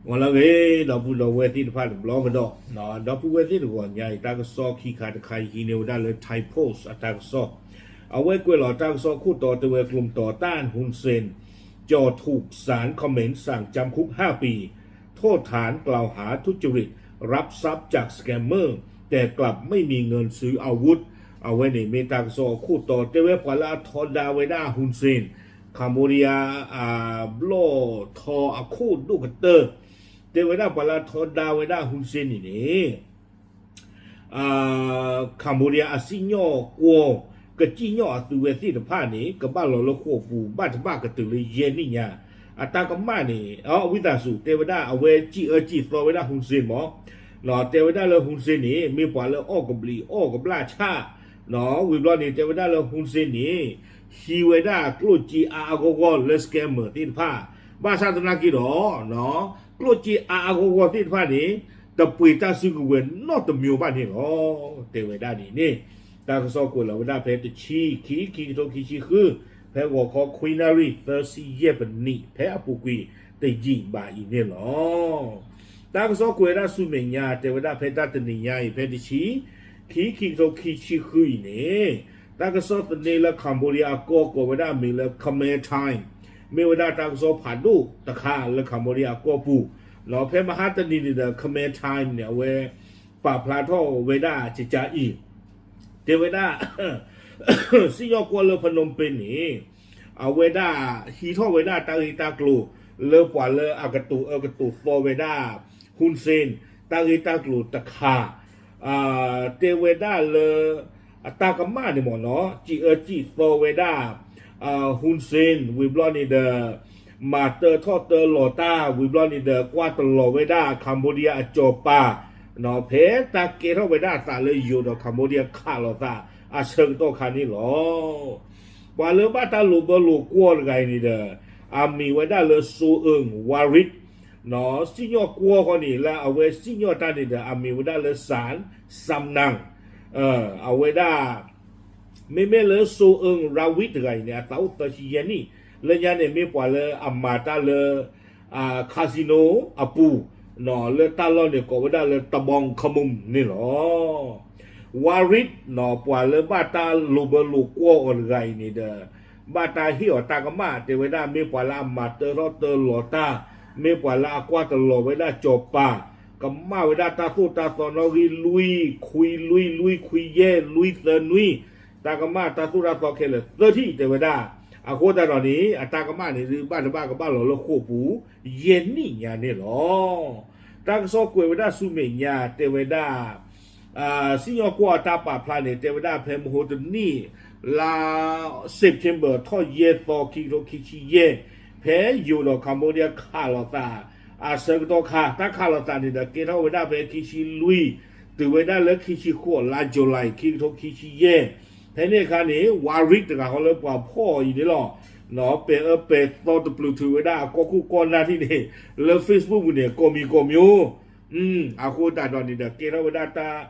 ဂီၤလၢအဂ့ၤ ဒီပုၢ်ဒီဝဲၢ်သ့ၣ်တဖၣ်တဘျီကဒီး, ဒီပုၢ်ဝဲၢ်သ့ၣ်တဂီၤညါအံၤ တၢ်ကစီၣ်ခံခါတခါအံၤ ဟံးန့ၢ်ဝဲဒၣ်လၢ Thai Post အတၢ်ကစီၣ်, အဝဲကွဲးလီၤတၢ်ကစီၣ်ခိၣ်တီ တဲဝဲ กลุ่มต่อต้านฮุนเซน จ่อถูกศาลเขมรสั่งจำคุกห้าปี โทษฐานกล่าวหาทุจริต รับทรัพย์จากสแกมเมอร์ แต่กลับไม่มีเงินซื้ออาวุธ အဝဲန့ၣ်မ့ၢ်တၢ်ကစီၣ်အခိၣ်တီ တဲဝဲပှၤလၢအထီဒါဝဲဒၣ် Hun Sen, Cambodia ဘျီၣ်ထီအခိၣ်ဒိၣ်ကတၢၢ်, တဲဝဲဒၣ်ပှၤလၢအထီဒါဝဲဒၣ် Hun Sen န့ၣ်န့ၣ် Cambodia အစံၣ်ညီၣ်ကွီၢ် ကစံၣ်ညီၣ်အသုးဝဲသ့ၣ်တဖၣ်န့ၣ် ကဘၣ်လီၤလၢဃိာ်ပူၤ ဘၣ်တဘၣ်ကတုၤလၢယဲၢ်နံၣ်ညါ, အတၢ်ကမၣ်န့ၣ် ဝံသးစူၤ တဲဝဲဒၣ်အဝဲစံၣ်အၢစံၣ်သီဝဲဒၣ် Hun Sen မး, တဲဝဲဒၣ်လၢ Hun Sen န့ၣ် မ့ၢ်ပှၤလၢအီၣ်ကဘျံးအီၣ်ကဘျၣ်ဆၣ်, ဝံၤဘျီန့ၣ် တဲဝဲဒၣ်လၢ Hun Sen န့ၣ် ဟံးဝဲဒၣ်ကျိၣ်စ့အါအါဂီၢ်ဂီၢ်လၢ scammer သ့ၣ်တဖၣ်, ဘၣ်ဆၣ်သနာ်က့ဒီး ကျိၣ်စ့အါအါဂီၢ်ဂီၢ်သ့ၣ်တဖၣ်န့ၣ် တပှ့ၤတၢ်စုကဝဲၤနီတမံၤဘၣ်န့ၣ်လီၤ. တဲဝဲဒၣ်န့ၣ်န့ၣ် တၢ်ကစီၣ်ကွဲးလီၤဝဲဒၣ်ဖဲတဆံခံ ခံကထိခံဆံဃု, ဖဲဂီၤခီခွံနၣ်ရံၣ်သၢဆံယဲၢ်ပနံး ဖဲအပူၤကွံာ်တယံာ်ဘၣ်အံၤန့ၣ်လီၤ. တၢ်ကစီၣ်ကွဲးဝဲဒၣ်ဆူမဲာ်ညါ တဲဝဲဒၣ်ဖဲတၢ်တနံၤညါအံၤ ဖဲတဆံ ခံ ခံကထိခံဆံဃုအံၤန့ၣ်, တၢ်ကစီၣ်သန့လၢ Cambodia အကီၢ်ကိးဝဲဒၣ်အမံၤလၢ Khmer Times, မ့ၢ်ဝဲဒၣ်တၢ်ကစီၣ်ဖးဒိၣ်တခါလၢ Cambodia အကီၢ်ပူၤ, ဖဲမဟါတနံၤန့ၣ်ဒီး Khmer Times န့ၣ် အဝဲပာ်ဖျါထီၣ်ဝဲဒၣ်ကကါအံၤ, တဲဝဲဒၣ် စံၣ်ညီၣ်ကွီၢ်လၢ Phnom Penh န့ၣ် အဝဲဒၣ်ဟံးထီၣ်ဝဲဒၣ်တၢ်ဂ့ၢ်တၢ်ကျိၤ လၢပှၤလၢအကတိၤအၢကတိၤသီဝဲဒၣ် Hun Sen တၢ်ဂ့ၢ်တၢ်ကျိၤတခါ, တဲဝဲဒၣ်လၢ အတၢ်ကမၣ်န့ၣ်မ့ၢ်နီၤ စံၣ်အၢစံၣ်သီဝဲဒၣ် Hun Sen ဝံၤဘျီန့ၣ်ဒီး မၤတၢထီၣ်တၢလီၤတၢ် ဝံၤဘျီန့ၣ်ဒီး ကွၢ်တလီၤဝဲဒၣ် Cambodia အစီၤပၤ ဖဲတၢ်ကဲထီၣ်ဝဲဒၣ်အသးလၢယိၤဒီး Cambodia ခးလိာ်သးအဆၢကတီၢ်ခါန့ၣ်လီၤ. ပှၤလၢဘၣ်တၢ်လိာ်ဘၢလိာ်ကွီၢ်တဂၤအံၤန့ၣ်ဒီး အမံၤဝဲဒၣ်လၢ Soe Eung Warit, စံၣ်ညီၣ်ကွီၢ်ဃီန့ၣ် လၢအဝဲစံၣ်ညီၣ်တၢ်န့ၣ်ဒီး အမံၤဝဲဒၣ်လၢ San Sam Nang, အဝဲဒၣ် မ့မ့ၢ်လၢ Soe Eung Warit တဂၤအံၤန့ၣ် အသးအိၣ်သၢဆံယဲၢ်နံၣ်, လၢညါန့ၣ်မ့ၢ်ပှၤလၢအမၤတၢ်လၢ casino အပူၤ, လၢတၢ်လီၢ်န့ၣ်ကိးဝဲဒၣ်လၢ Tabong Khmum န့ၣ်လီၤ. Warit ပှၤလၢဘၣ်တၢ်လိာ်ဘၢလိာ်ကွီၢ်အီၤတဂၤအံၤန့ၣ်ဒီး ဘၣ်တၢ်ဟ့ၣ်အီၤတၢ်ကမၣ် တဲဝဲဒၣ် မ့ၢ်ပှၤလၢအမၤတၢထီၣ်တၢလီၤတၢ်, မ့ၢ်ပှၤလၢအကွၢ်တလီၤဝဲဒၣ်စီၤပၤ, ကမၣ်ဝဲဒၣ်တၢ်သိၣ်တၢ်သီနီၣ်ဂံၢ်လွံၢ်, ခွံလွံၢ်, လွံၢ်ခွံယဲၢ်, လွံၢ်သၢနွံ, တၢ်ကမၣ်တၢ်သိၣ်တၢ်သီခဲလၢာ်သၢထံၣ် တဲဝဲဒၣ်. အဃိသတးဒီးန့ၣ် အတၢ်ကမၣ်န့ၣ်ဒုး ဘၣ်တဘၣ်ကဘၣ်လီၤလၢဃိာ်ပူၤ ယဲၢ်နံၣ်ညါန့ၣ်လီၤ. တၢ်ကစီၣ်ကွဲးဝဲဒၣ်ဆူမဲာ်ညါ တဲဝဲဒၣ် စံၣ်ညီၣ်ကွီၢ်အတၢ်ပာ်ဖျါန့ၣ် တဲဝဲဒၣ်ဖဲမဟါတနံၣ် လါ September ထီၣ်ယဲၢ်သီ ခံကထိခံဆံယဲၢ်, ဖဲယိၤဒီး Cambodia ခးလိာ်သး အဆၢကတီၢ်ခါ တၢ်ခးလိာ်သးန့ၣ်ဒီး ကဲထီၣ်ဝဲဒၣ်ဖဲခံဆံလွံၢ် တုၤဝဲဒၣ်လၢခံဆံဃိး လါ July ခံကထိခံဆံယဲၢ်, ဖဲန့ၣ်အခါန့ၣ် Warit တဂၤဃီလၢပှၤဖီၣ်အီၤအံၤန့ၣ်လီၤ. ပဲၤအၢပဲၤသီတပျုာ်ထုးဝဲဒၣ်အကီၢ်ခိၣ်ကီၢ်နၢ်ထံၣ်န့ၣ် လၢ Facebook ပူၤန့ၣ် ကိးမံၤကိးမံၤ, အဃိသတးဒီးန့ၣ်ဒီး ကဲထီၣ်ဝဲဒၣ်တၢ်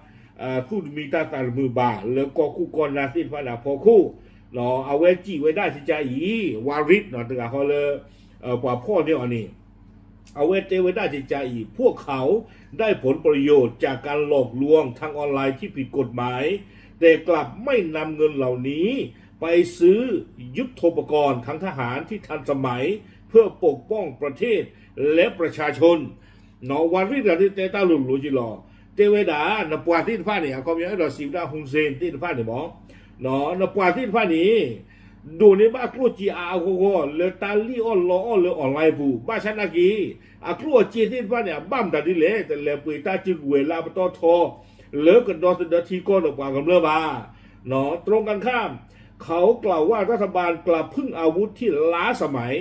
သူၣ်တမံတၢ်သးတမုာ်ဘၣ် လၢကီၢ်ခိၣ်ကီၢ်နၢ်သ့ၣ်တဖၣ်န့ၣ်အဖီခိၣ်, အဝဲစံးဝဲဒၣ်ကကါအံၤ Warit တဂၤဃီလၢ ပှၤဖီၣ်န့ၢ်အီၤန့ၣ် အဝဲတဲဝဲဒၣ်ကကါအံၤ พวกเขาได้ผลประโยชน์จากการหลอกลวงทางออนไลน์ที่ผิดกฎหมาย แต่กลับไม่นำเงินเหล่านี้ไปซื้อยุทโธปกรณ์ทางทหารที่ทันสมัย เพื่อปกป้องประเทศและประชาชน Warit တဂၤန့ၣ် တဲတၢ်လိၤလိၤက့ၤလီၤ. တဲဝဲဒၣ် နပှၤသ့ၣ်တဖၣ်န့ၣ် အခီပညီအဲၣ်ဒိးစံးဝဲဒၣ် Hun Sen သ့ၣ်တဖၣ်န့ၣ်မး, နပှၤသ့ၣ်တဖၣ်န့ၣ် ဒိးန့ၢ်ဘၣ်ကျိၣ်စ့အါအါဂီၢ်ဂီၢ် လၢတၢ်လံၣ်အီၣ်လီအီၣ်လၢ online ပူၤ, ဘၣ်ဆၣ်နာ်က့ အကျိၣ်အစ့သ့ၣ်တဖၣ်န့ၣ် အဘၣ်မတၤဒ်လဲၣ်, တလဲၤပှ့ၤတၢ်စုကဝဲၤလၢအပတီၢ်ထီ လၢကဒီသဒၢထံကီၢ်ဒီးပှၤကမျၢၢ်ဘၣ်. ตรงกันข้าม เขากล่าวว่ารัฐบาลกลับพึ่งอาวุธที่ล้าสมัย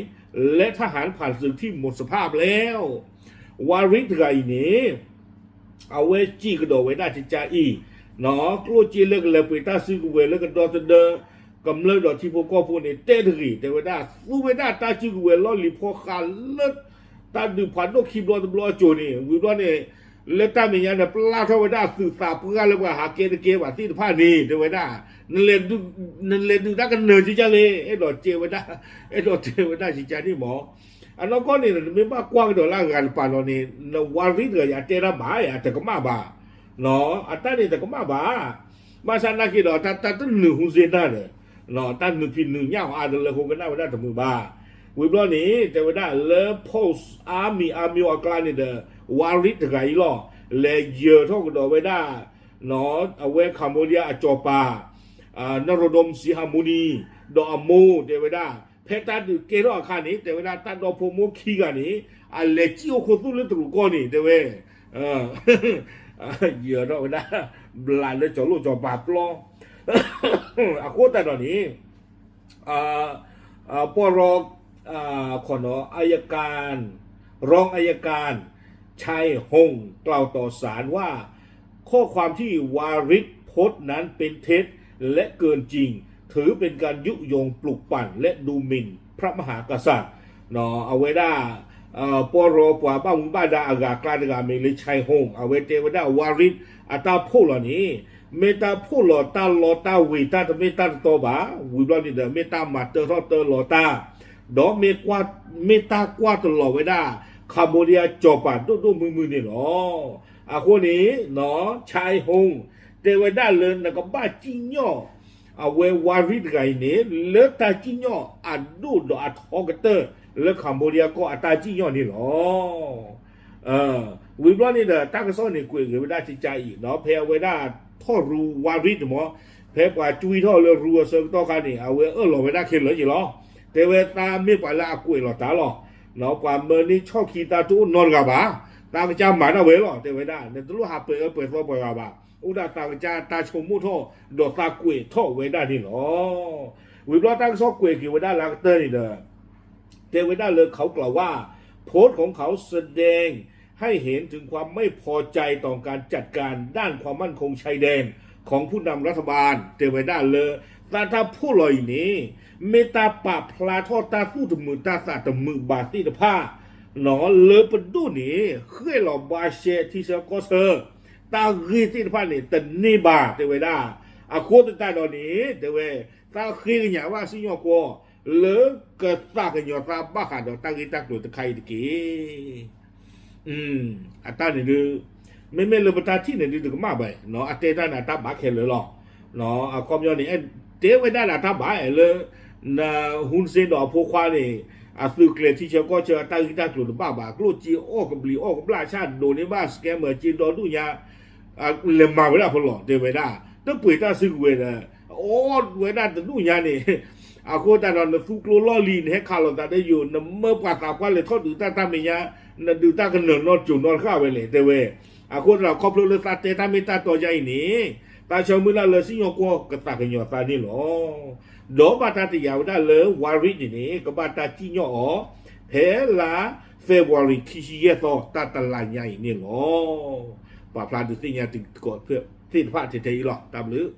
และทหารผ่านศึกที่หมดสภาพแล้ว Warit တဂၤအံၤန့ၣ် အဝဲစံးကဒီးဝဲဒၣ်ကကါအံၤ, ကျိၣ်စ့လၢကလဲၤပှ့ၤတၢ်စုကဝဲၤလၢကဒီသဒၢ ကမျၢၢ်ဒီးထံဖိကီၢ်ဖိန့ၣ် တဲတဂ့ၤ, တဲဝဲဒၣ် သူဝဲဒၣ်တၢ်စုကဝဲၤလီၢ်လံၤဖီဃးလၢ တၢ်ဒုးဖးဒိၣ်ခံဘျီတဘျီအစိၤန့ၣ် ဝံၤဘျီန့ၣ် လၢတၢ်မဲာ်ညါန့ၣ် ပျၢ်ထီၣ်ဝဲဒၣ်သုးသးပှၢ်လၢပှၤဟးကဲတကဲဘၣ်သ့ၣ်တဖၣ်န့ၣ် တဲဝဲဒၣ် နလဲၤဒုးတၢ်ကနၢၤကကါလဲၣ်, အဲၣ်ဒိးတဲဝဲဒၣ်, အဲၣ်ဒိးတဲဝဲဒၣ်ကကါန့ၣ်မး. အနီၢ်ကီၢ်န့ၣ် နမ့ၢ်ဘၣ်ကွၢ်ကဒီးလၢအဂၤတပၤလီၤန့ၣ် နဝါရံတဂၤအံၤ အတဲတၢ်ဘၣ် အတကမၣ်ဘၣ်, အတၢ်န့ၣ်တကမၣ်ဘၣ်. ဘၣ်ဆၣ်နာ်က့ဒီး တၢ် တၢ်တနုာ်ဟူစ့နၢ်ဒီး တၢ်နုာ်ဖံးနုာ်ညၣ်အီၤအါတလၢ ဃိကနၣ်ဝဲဒၣ်တမုာ်ဘၣ်. ဝံၤဘျီန့ၣ် တဲဝဲဒၣ်လၢ post အါမံၤအါမံၤအကျါန့ၣ်ဒီး ဝါရံတဂၤအံၤလီၤ လဲၤယၢၤထီၣ်ကဒီးဝဲဒၣ် အဝဲ Cambodia အစီၤပၤ နရိၣ်ဒိၣ်စံဟၤမူနံ ဒီးအမိၢ်တဲဝဲဒၣ် ဖဲတၢ်ဒုးကဲထီၣ်အခါန့ၣ် တဲဝဲဒၣ်တၢ်ဒီဖိမိၢ်ခံဂၤန့ၣ် အလဲၤစံၣ်အိၣ်ခိၣ်သူၣ်လၢတရူးကီၢ်န့ၣ် တဲဝဲ ယၢၤထီၣ်ဝဲဒၣ် ဘျးလၢစီၤလိၣ်စီၤပၤပျီ အဃိသတးဒီးန့ၣ် ပီၢ်ရီ ขออนุญาต อัยการ รองอัยการ ชัยฮง กล่าวต่อศาลว่า ข้อความที่วาริศโพสต์นั้นเป็นเท็จและเกินจริง ถือเป็นการยุยงปลุกปั่นและดูหมิ่นพระมหากษัตริย์ အဝဲဒၣ် ပီၢ်ရီပှၤဘၣ်မူဘၣ်ဒါအဂၤအကျါတဂၤမ့ၢ်လၢ ชัยฮง အဝဲတဲဝဲဒၣ် ဝါရံ အတၢ်ဖှိၣ်လီၤန့ၣ် မ့ၢ်တၢ်ဖှိၣ်လီၤတၢ်လီတၢ်ဝ့ၤတၢ်တမ့ၢ်တၢ်တတီဘၣ်. ဝံၤဘျီန့ၣ်ဒီး မ့ၢ်တၢ်မၤတၢထီၣ်တၢလီၤတၢ် ဒီးမ့ၢ်ကွၢ် မ့ၢ်တၢ်ကွၢ်တလီၤဝဲဒၣ် Cambodia စီၤပၤဒိၣ်ဒိၣ်မုၢ်မုၢ်န့ၣ်လီၤ. အဃိန့ၣ် ชัยฮง တဲဝဲဒၣ်လၢနကဘၣ်စံၣ်ညီၣ် အဝဲဝါရံတဂၤအံၤန့ၣ် လၢတၢ်စံၣ်ညီၣ်အဒိၣ်ဒီးအထီကတၢၢ်လၢ Cambodia ကီၢ်အတၢ်စံၣ်ညီၣ်န့ၣ်လီၤ. ဝံၤဘျီန့ၣ်ဒီး တၢ်ကစီၣ်န့ၣ်ကွဲးက့ၤဝဲဒၣ်ကကါအံၤ ဖဲအဝဲဒၣ်ထီၣ်ရူဝါရံတမီၤ ဖဲပှၤကွံထီၣ်လၢရူအဆၢကတီၢ်ခါန့ၣ် အဝဲအၢၣ်လီၤဝဲဒၣ်ခဲလၢာ်က့ၤလီၤ. တဲဝဲသးမ့ၢ်ပှၤလၢအကွဲးလီၤတၢ်လီၤ. ပှၤမၢန့ၢ်ဆီၣ်ခံသးတအိၣ်နီတဂၤဘၣ်. သးကစၢ်မၤတၢ်ဝဲလီၤ တဲဝဲဒၣ် နတလိၣ်ဟးပှဲၤအၢပှဲၤသီပှၤဂၤဘၣ်. အိၣ်ဒၣ်သးကစၢ်တၢ်ဆိကမိၣ်ထီၣ် ဒီးသးကွဲးထီၣ်ဝဲဒၣ်န့ၣ်လီၤ. ဝံၤဘျီတၢ်ကစီၣ်ကွဲးက့ၤဝဲဒၣ်လၢအကတၢၢ်န့ၣ်ဒီး တဲဝဲဒၣ်လၢ เขากล่าวว่า โพสต์ของเขาแสดงให้เห็นถึงความไม่พอใจต่อการจัดการด้านความมั่นคงชายแดนของผู้นำรัฐบาล တဲဝဲဒၣ်လၢ သးတၢ်ဖှိၣ်လီၤအံၤန့ၣ် မ့ၢ်တၢ်ပာ်ဖျါထီၣ်တၢ်သူၣ်တမုာ်တၢ်သးတမုာ်ဘၣ်သ့ၣ်တဖၣ် လၢပဒိၣ်န့ၣ် ဃဲၣ်လီၤဘှါရှဲထံဆၢကီၢ်ဆၢ တၢ်ဂ့ၢ်သ့ၣ်တဖၣ်န့ၣ် တန့ၢ်ဘၣ် တဲဝဲဒၣ်. အဃိသတးဒီးန့ၣ် တဲဝဲ သးဃ့ကညးဘၣ်စံၣ်ညီၣ်ကွီၢ် လၢကသးကညီၤသးဘၣ်ဃးဒီးတၢ်ဂ့ၢ်တၢ်ကျိၤတခါအံၤတက့ၢ်. အတၢ်န့ၣ်ဒုး မ့မ့ၢ်လၢပတၢ်ထံၣ်န့ၣ်ဒုးတကမၣ်ဘၣ်, အတဲတၢ်န့ၣ်အတၢ်ဘၣ်ခဲလၢာ်လီၤ. အခီပညီန့ၣ် တဲဝဲဒၣ်န့ၣ်အတၢ်ဘၣ်လၢ Hun Sen ဒီးအဖိခွါန့ၣ် အသုးကျဲၤထံဆၢကီၢ်ဆၢအတၢ်ဂ့ၢ်တၢ်ကျိၤတဘၣ်ဘၣ်, ကျိၣ်စ့အီၣ်ကဘျံးအီၣ်ကဘျၣ်ဆၣ်ဒိးန့ၢ်ဘၣ် scammer စ့ဒီဒူၣ်ညါ လဲၤမၤဝဲဒၣ်ဖဲလီၤ တဲဝဲဒၣ်, တပှ့ၤတၢ်စုကဝဲၤဒီး အီၣ်ဝဲဒၣ်တဒူၣ်ညါန့ၣ်, အဃိသတးဒီးနသူကျိလီၢ်လံၤ နဟဲခးလိာ်သးဒီးယိာ် နမၢပှၤသးပှၢ်လဲၤထီၣ်ဒုးတၢ်တၢ်မဲာ်ညါ, နဒုးတၢ်ကနၢၤနီတစိၤနီတဃၣ်ဝဲလဲၣ် တဲဝဲ. အဃိသတးဒီးခီဖျိလၢသးတဲတၢ်မ့ၢ်တၢ်တီယါအံၤန့ၣ်, သးဆၢမုၢ်လၢ်လၢစံၣ်ညီၣ်ကွီၢ်ကသးကညီၤသးန့ၣ်လီၤ. ဒီးဘၣ်တၢ်တယာ်ဝဲဒၣ်လၢ ဝါရံန့ၣ်န့ၣ် ကဘၣ်တၢ်စံၣ်ညီၣ်အီၤ ဖဲလါ February ခံဆံယဲၢ်သီ တၢ်တလါညါအံၤန့ၣ်လီၤ. ပာ်ဖျါဒုးသ့ၣ်ညါတံၤသကိးသ့ၣ်တဖၣ်ထဲထဲအံၤလီၤ. တၢ်ဘျုး